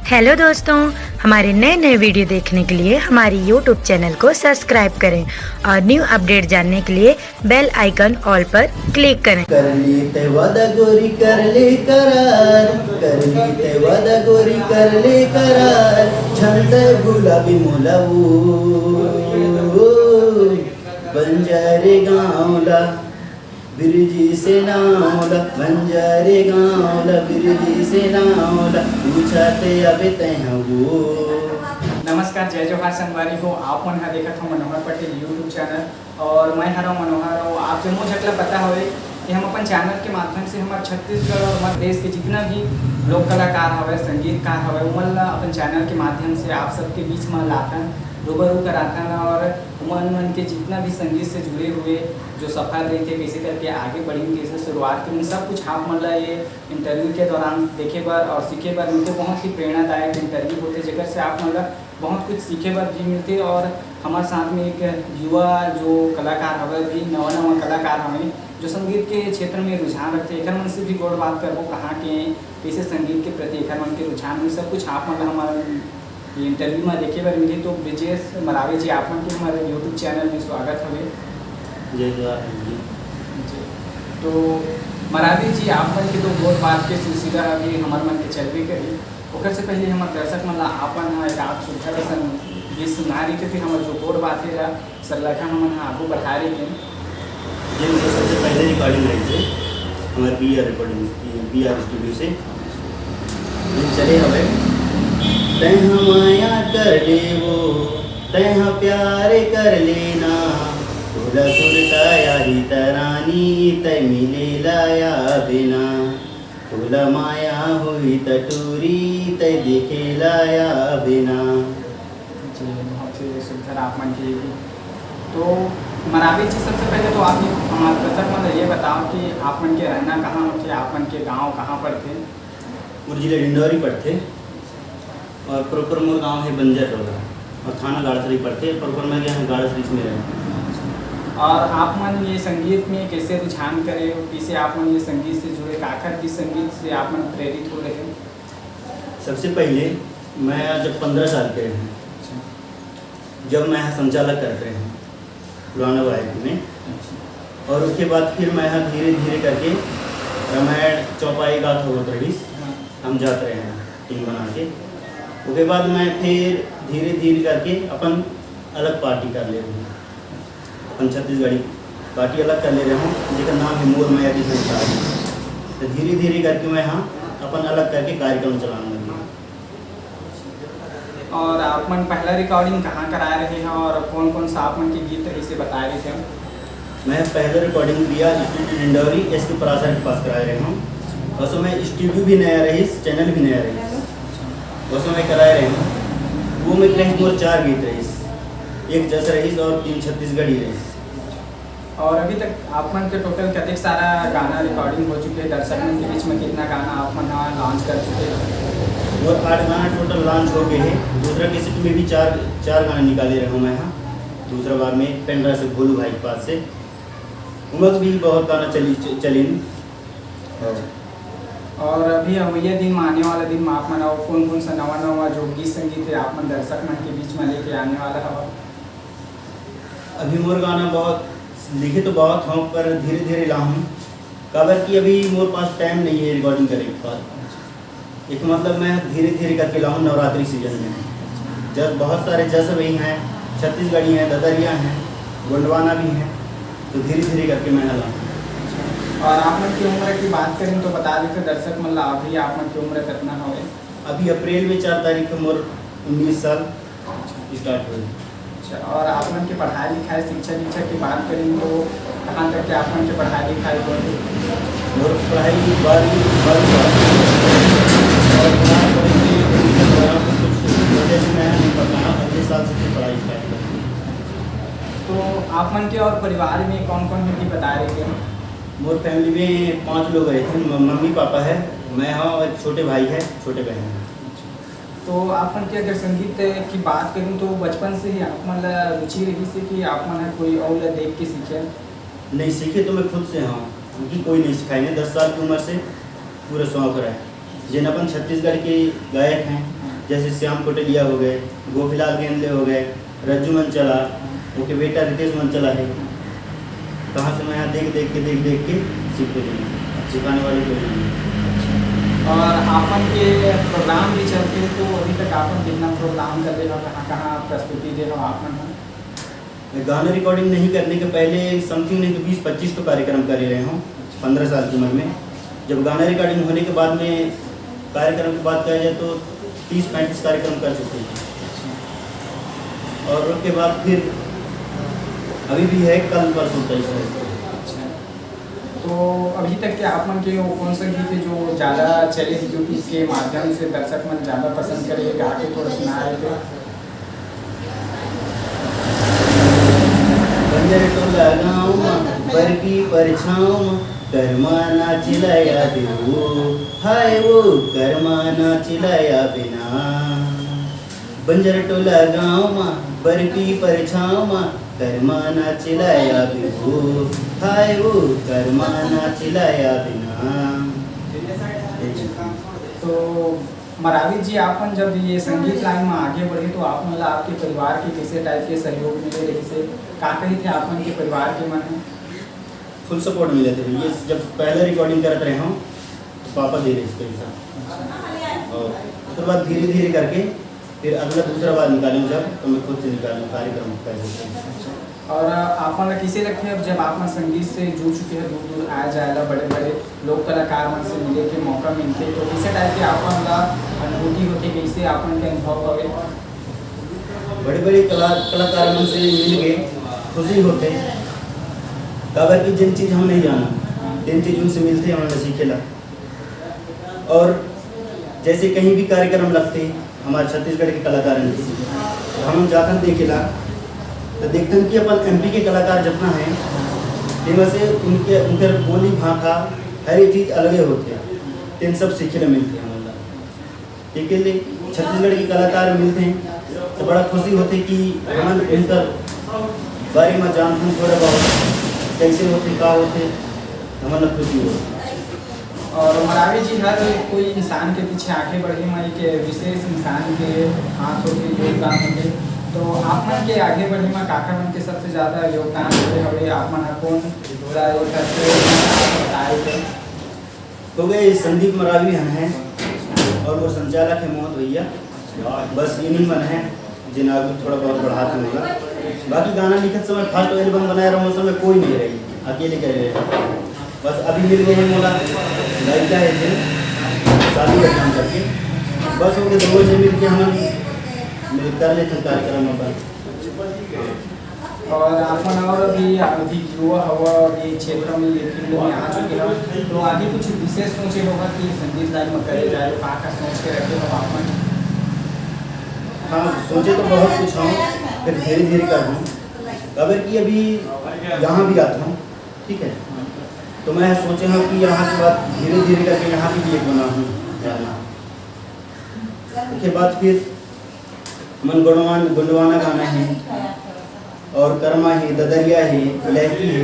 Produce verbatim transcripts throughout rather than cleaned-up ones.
Hello दोस्तों, हमारे नए नए वीडियो देखने के लिए हमारी यूट्यूब चैनल को सब्सक्राइब करें और न्यू अपडेट जानने के लिए बेल आइकन ऑल पर क्लिक करें। कर ली ते वादा गोरी, कर ले करार, कर ली ते वादा गोरी, कर ले करार, झन ते भुलाबे मोला वो, बंजारे गाँव ला बिरजी से नाव ला, बंजारे गाँव ला बिरजी से नाव ला, पूछा ते अबे तैं हवो। नमस्कार, जय जोहार संगवारी हो। आप मन ह देखत हो मनोहर पटेल यूट्यूब चैनल और मैं हरव मनोहर। और आप जम्मो झन ला पता हवे कि हम अपन चैनल के माध्यम से हमर छत्तीसगढ़ और हमर देश के जितना भी लोक कलाकार हवे, संगीतकार हवे, उमन ला अपन चैनल के माध्यम से आप सबके बीच म लाथन, रूबरू कराथन और उमन मन के जितना भी संगीत से जुड़े हुए जो सफर रहिथे, कैसे करके आगे बढ़िन, कैसे शुरुआत करिन, सब कुछ आप मन ला ये इंटरव्यू के दौरान देखे बर और सीखे बर मिलथे। बहुत ही प्रेरणादायक इंटरव्यू होथे, जेकर से आप मन ला बहुत कुछ सीखे बर भी मिलथे। और हमारे साथ में एक युवा जो कलाकार हवे, भी नवा नवा कलाकार हवे, जो संगीत के क्षेत्र में रुझान रखथे, एकर मन से भी गोठ बात करबो, कहाँ के, कैसे संगीत के प्रति एकर मन के रुझान हे, सब कुछ आप मन ला हमारे ये इंटरव्यू में देखे बर मिलही। तो ब्रिजेश मरावी जी, आप मन के हमारे यूट्यूब चैनल में स्वागत हवे। जय जोहार जी। जी। तो मरावी जी, आप मन के तो गोठ बात के सिलसिला अभी हमर मन के चलबे करही। ओकर से पहले हमर दर्शक मन ला आप मन ह एक आध सुघर असन गीत सुना रही, तो फिर हमर जो गोठ बात हे ला सरलघा हमन ह आगू बढ़ा रही। ये मतलब सबसे पहले रिकॉर्डिंग रही थी हमारे बी आर रिकॉर्डिंग, बी आर स्टूडियो से। ये चले हवे। तैं ह माया कर लेवो, तैं ह प्यार कर लेना, तोला सुरता आही त रानी, तैं मिले ला आबे ना, तोला माया होही त टूरी, तैं देखे ला आबे ना। जी, बहुत ही सुंदर आप मन के गीत। तो मरावी जी, सबसे पहले तो आप ये हमारे दर्शक मन ला ये बताओ कि आप मन के रहना कहाँ होथे, आप मन के गांव कहाँ पड़थे? मोर जिला डिंडौरी पड़थे और प्रॉपर मोर गांव है बंजर रोला और थाना गाड़सरी पड़थे। प्रॉपर मैं गया हूँ गाड़सरी में रहूँ। और आप मन ये संगीत में कैसे रुझान करे हो, कैसे आप मन ये संगीत से जुड़े, काखर की संगीत से आप मन प्रेरित हो रहे हो? सबसे पहले मैं जब पंद्रह साल के रहे हूँ, जब मैं यहाँ संचालक करते रहे हूँ पुराना वायक में, और उसके बाद फिर मैं यहाँ धीरे धीरे करके रामायण चौपाई गात होत रहिस, हाँ। हम जात रहे हैं टीम बना के। उसके बाद मैं फिर धीरे धीरे करके अपन अलग पार्टी कर ले रहे हूँ, अपन छत्तीसगढ़ी पार्टी अलग कर ले रहे हूँ, जेकर नाम है मोर मया की संसार। तो धीरे धीरे करके मैं यहाँ अपन अलग करके कार्यक्रम चलाने लगे। और आप मन पहला रिकॉर्डिंग कहाँ कराए रहे हैं और कौन कौन सा आप मन के गीत रही से बताए रहे थे? मैं पहला रिकॉर्डिंग दिया स्टूडियो डिंडौरी, एस के पराशर के पास कराए रहे हूँ। और समय स्टूडियो भी नया रहीस, चैनल भी नया रहीस, और समय कराए रहे हूँ। वो में रहीस मोर चार गीत रहीस, एक जस रहीस और तीन छत्तीसगढ़ी रहीस। और अभी तक आप मन के टोटल कतेक सारा गाना रिकॉर्डिंग हो चुके हैं? दर्शक मन के बीच में कितना गाना आप मन ह लॉन्च कर चुके हैं? वो आठ गाना टोटल लॉन्च हो गए हैं। दूसरा कैसेट में भी चार, चार गाना निकाले रहे हूँ मैं यहाँ। दूसरा बार में पेंड्रा से भोलू भाई के पास से, उमक भी बहुत गाना चली, च-, चलिन। और अभी अवैया दिन में, आने वाला दिन में आप मन अउ कौन कौन सा नवा नवा जो गीत संगीत है आप मन दर्शक मन के बीच में लेके आने वाला हवा? अभी मोर गाना बहुत लिखे तो बहुत हूँ, पर धीरे धीरे लाहूँ, काबर कि अभी मोर पास टाइम नहीं है रिकॉर्डिंग करे के बाद। एक मतलब मैं धीरे धीरे करके लाहूँ नवरात्रि सीजन में। जस बहुत सारे जस भी हैं, छत्तीसगढ़ी हैं, ददरिया हैं, गोंडवाना भी हैं, तो धीरे धीरे करके मैं लाहूँ। और आप मन की उम्र की बात करें तो बता देते दर्शक मन ला, अभी आप मन की उम्र कितना हवे? अभी अप्रैल में चार तारीख को मोर उन्नीस साल स्टार्ट हुए। अच्छा, और आप मन के पढ़ाई लिखाई, शिक्षा दीक्षा की बात करें तो कहाँ तक के आप मन के पढ़ाई लिखाई हुए? मोर पढ़ाई बारहवीं, बारहवीं पास। और बारहवीं पढ़ाई के लिए कुछ वजह से मैं नहीं पढ़ पाया, अगले साल से फिर पढ़ाई स्टार्ट कर दी। तो आप मन के और परिवार में कौन कौन है कि बता रहे थे? मोर फैमिली में पांच लोग रहे थे, म-, मम्मी पापा है, मैं हाँ और एक छोटे भाई है, छोटे बहन है। तो आप मन के अगर संगीत की बात करूँ तो बचपन से ही आप मन ला रुचि रही से कि आप मन ह कोई और ला देख के सीखे? नहीं, सीखे तो मैं खुद से हाँ, क्योंकि कोई नहीं सिखाए। दस साल की उम्र से पूरा शौक रहे, जिन अपन छत्तीसगढ़ के गायक हैं, जैसे श्याम कोटलिया हो गए, गोपीलाल गेंदले हो गए, रज्जू मंचला, ओके बेटा रितेश मंचला है। कहाँ से मैं यहाँ देख देख के, देख देख के सीखते गए, सिखाने वाले कोई नहीं है। और आपन के प्रोग्राम भी चलते, तो अभी तक आपन कितना प्रोग्राम कर ले हो, कहाँ कहाँ प्रस्तुति दे हो आपन हो? मैं गाना रिकॉर्डिंग नहीं करने के पहले समथिंग नहीं तो बीस पच्चीस तो कार्यक्रम करे रहे हूँ, पंद्रह साल की उम्र में। जब गाना रिकॉर्डिंग होने के बाद में, कार्यक्रम की बात किया जाए तो तीस पैंतीस कार्यक्रम कर चुके हैं। और उसके बाद फिर अभी भी है, कल परसों तक। अच्छा, तो अभी तक के आप मन के वो कौन सा गीत है जो ज़्यादा चले यूट्यूब के माध्यम से, दर्शक मन ज़्यादा पसंद करे, गा के थोड़ा सुनाए तो? बंजर टोला गाँव मा, बरपी परछाँव मा, करमा नाचिला या देवो, हाय वो करमा नाचिला या बिना। बंजर टोला गाँव मा, बरपी परछाँव मा, करमा नाचिला या बिहू, हाय वो करमा नाचिला या बिना। तो मरावी जी, आपन जब ये संगीत लाइन में आगे बढ़े, तो आप मन ला आपके परिवार के कैसे टाइप के सहयोग मिले रही से, का कही थे आप मन के परिवार के मन में? फुल सपोर्ट मिले थे भैया। जब पहले रिकॉर्डिंग करत रहे हम, तो पापा दे रहे थे पैसा, और उसके बाद धीरे धीरे करके फिर अगला दूसरा बार निकालूँ जब, तो मैं खुद से निकालूँ कार्यक्रम पैसे से। और आप मन ला किसे लगथे, अब जब आप मन संगीत से जुड़ चुके हैं, दूर दूर आए जाए ला, बड़े बड़े लोक कलाकार मन से मिले के मौका मिलथे, तो किसे टाइप के आप मन ला अनुभूति होथे, कैसे आप मन के अनुभव हवे? बड़े बड़े कला कलाकार मन से मिल के खुशी होथे, काबर कि जिन चीज हम नहीं जाना, तेन चीज उनसे मिलथे, हमन ला सीखे ला। और जैसे कहीं भी कार्यक्रम लगथे हमारे छत्तीसगढ़ के कलाकारन के, तो हम जाथन देखे ला, तो देखथन कि अपन एमपी के कलाकार जितना है, तेमा से उनके, उनकर बोली भाखा हर एक चीज अलगे होथे, तेन सब सीखे ला मिलथे हमन ला। ठीक है, ले छत्तीसगढ़ के कलाकार मिलथे तो बड़ा खुशी होथे कि हमन उनकर बारे में जानथन थोड़ा बहुत, कैसे होथे, का होथे, हमन ला खुशी होथे। और मरावी जी, हर कोई इंसान के पीछे आगे बढ़े में एक विशेष इंसान के हाथ होथे, योगदान होथे। तो आप मन के आगे बढ़े में काका मन के सबसे ज्यादा योगदान होथे हवे, आप मन ह कौन सा एक श्रेय बताए के? हो गए संदीप मरावी हन है, और वो संचालक है मोहन भैया। बस इन्हीं मन है जिन आगू थोड़ा बहुत बढ़ाते होगा। बाकी गाना लिखत समय फर्स्ट एल्बम बनाए रहो, उस समय कोई नहीं रही, अकेले कर रहे हैं। बस अभी मिल गए हैं मोला गायिका है जिन सालू का काम करके, बस उनके दोनों से मिल के हम मिल कर लेते हैं कार्यक्रम अपन। और आप मन और भी अधिक युवा हवा ये क्षेत्र में, ये फील्ड में आ चुके हो, तो आगे कुछ विशेष सोचे होगा कि संगीत लाइन में करे जाए, तो का का सोच के रखे हो आप मन? हाँ, सोचे तो बहुत कुछ हूँ, फिर धीरे धीरे कर हूँ। अगर कि अभी यहाँ भी आता हूँ, ठीक है, तो मैं सोचे हूँ कि यहाँ के बाद धीरे धीरे करके यहाँ की भी एक बना हूँ गाना। उसके बाद फिर मन गोंडवान गोंडवाना गाना है, और करमा है, ददरिया है, लहकी है,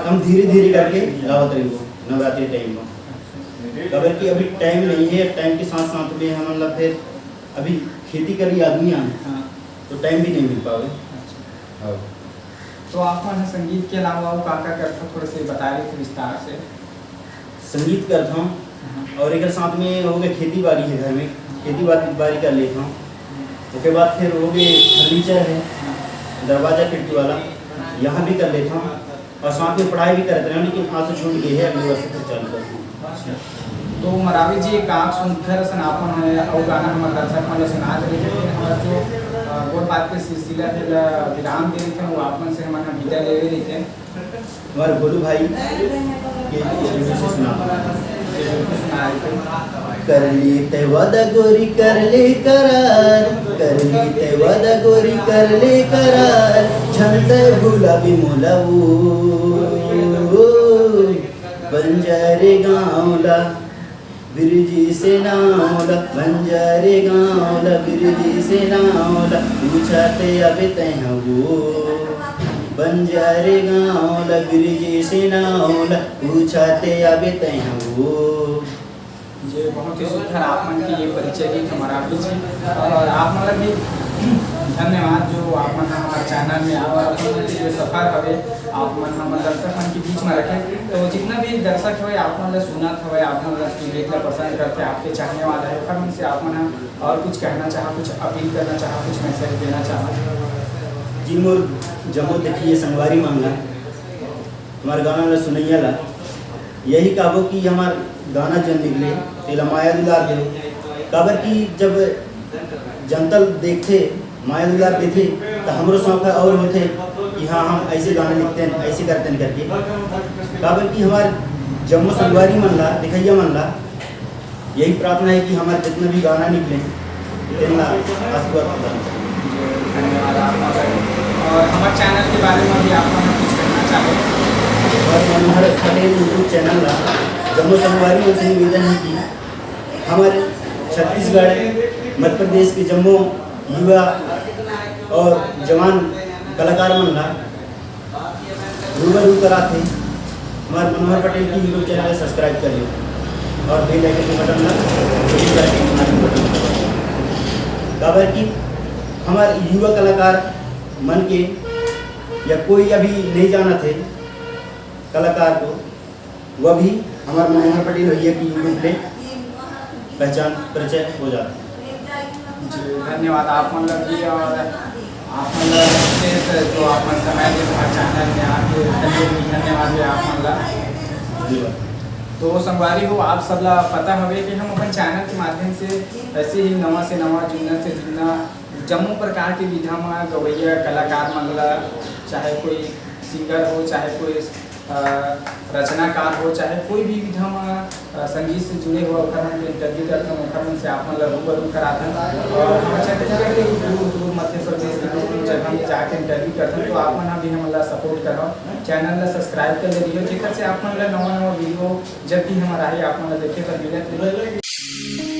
हम धीरे धीरे करके गावत रही वो नवरात्रि टाइम में। काबर कि अभी टाइम नहीं है, टाइम के साथ साथ में हम मतलब फिर अभी खेती करी आदमी आए, हाँ। तो टाइम भी नहीं मिल पावे। हाँ। तो आप मन ह संगीत के अलावा अउ का का करथो, थोड़े से बता रहे थे विस्तार से। संगीत करता हूँ, और एक साथ में हो गए खेती बाड़ी है, घर में खेती बाड़ी बाड़ी कर लेता हूँ। उसके बाद फिर हो गए फर्नीचर है, दरवाजा खिड़की वाला, यहाँ भी कर लेता हूँ, और साथ में पढ़ाई भी करते रहे, लेकिन आज तो छूट गई है, अगले वर्ष से फिर चालू करूँगा। तो मरावी जी, एक आंख सुनकर सन आप मन है, अउ गाना हमर दर्शक मन ला सुना दे रहे थे, लेकिन हमर जो अ, गोठ बात के सिलसिला है ला विराम दे रहे थे, वो आप मन से हमन ह विदा लेवे रहे थे। हमारे भोलू भाई के स्टूडियो से सुना। सुना रहे थे। कर ले तय वादा गोरी, कर ले करार, कर ले तय वादा गोरी, कर ले करार, झन तय भुलाबे मोला वो। बंजारे गाँव ला बिरजी से नाव ला, बंजारे गाँव ला बिरजी से नाव ला, पूछा ते आबे तय वो। बंजारे गाँव ला बिरजी से नाव ला, पूछा ते आबे तय वो। जी, बहुत ही सुंदर आप मन के ये परिचय दीन हमारा अभी जी, और आप मन ला भी धन्यवाद जो आप मन हमर चैनल में आवा, अपन के जो सफर हवे आप मन हमर दर्शक मन के बीच में रखे। तो जितना भी दर्शक हवे आप मन ला सुनत हवे, आप मन ला देख ला पसंद करथे, आपके चाहने वाला है, ओकर मन से आप मन ह और कुछ कहना चाहा, कुछ अपील करना चाहा, कुछ मैसेज देना चाहा? जी मोर जम्मो देखिए संगवारी मन ला, हमार गाना ला सुनैया ला यही कहबो कि हमार गाना जन निकले तेला माया दुलार देव, काबर कि जब जनता देखथे माया दुलार देथे त हमरो शौक ह और होथे कि हाँ हम ऐसे गाना लिखते हैं, ऐसे करते हैं करके। काबर कि हमार जम्मो संगवारी मन ला, दिखैया मन ला यही प्रार्थना है कि हमारे जितना भी गाना निकले तेन ला आशीर्वाद प्रदान करें। धन्यवाद आप। और हमारे चैनल के बारे में भी आप हमें कुछ कहना चाहो? और मनोहर पटेल YouTube चैनल ला जम्मो संगवारी मन से निवेदन है कि हमारे छत्तीसगढ़, मध्य प्रदेश के जम्मो युवा और जवान कलाकार मन ला रूबरू कराथे। हमार मनोहर पटेल के YouTube चैनल ला सब्सक्राइब कर लियो और बेल आइकन के बटन ला click करके हमारे बटन दबाओ। काबर कि हमार युवा कलाकार मन के या कोई अभी नहीं जानत है कलाकार को, वह भी हमार मनोहर पटेल भैया की YouTube ले पहचान परिचय हो जाता है। जी, धन्यवाद आप मन ला भी और आप मन ला विशेष जो आप मन समय दे हमारे चैनल में आके कहिए भी धन्यवाद है आप मन ला। धन्यवाद। तो संगवारी हो, आप सब ला पता हवे कि हम अपन चैनल के माध्यम से ऐसे ही नवा से नवा, जुन्ना से जुन्ना, जम्मो प्रकार के विधा म गवैया कलाकार मन ला, चाहे कोई सिंगर हो, चाहे कोई अ, रचनाकार हो, चाहे कोई भी विधा म अ, संगीत से जुड़े हुआ ओखर मन के इंटरव्यू करथन, ओखर मन से आप मन ला रूबरू कराथन। और हमर छत्तीसगढ़ के दूर दूर मध्य प्रदेश के दूर दूर जगह में जाके इंटरव्यू करथन, तो आप मन ह भी हमन ला सपोर्ट करव, चैनल ला सब्सक्राइब कर ले रहियो, जेकर से आप मन ला नवा नवा वीडियो जब भी हमर आही आप मन ला देखे बर मिलत रही।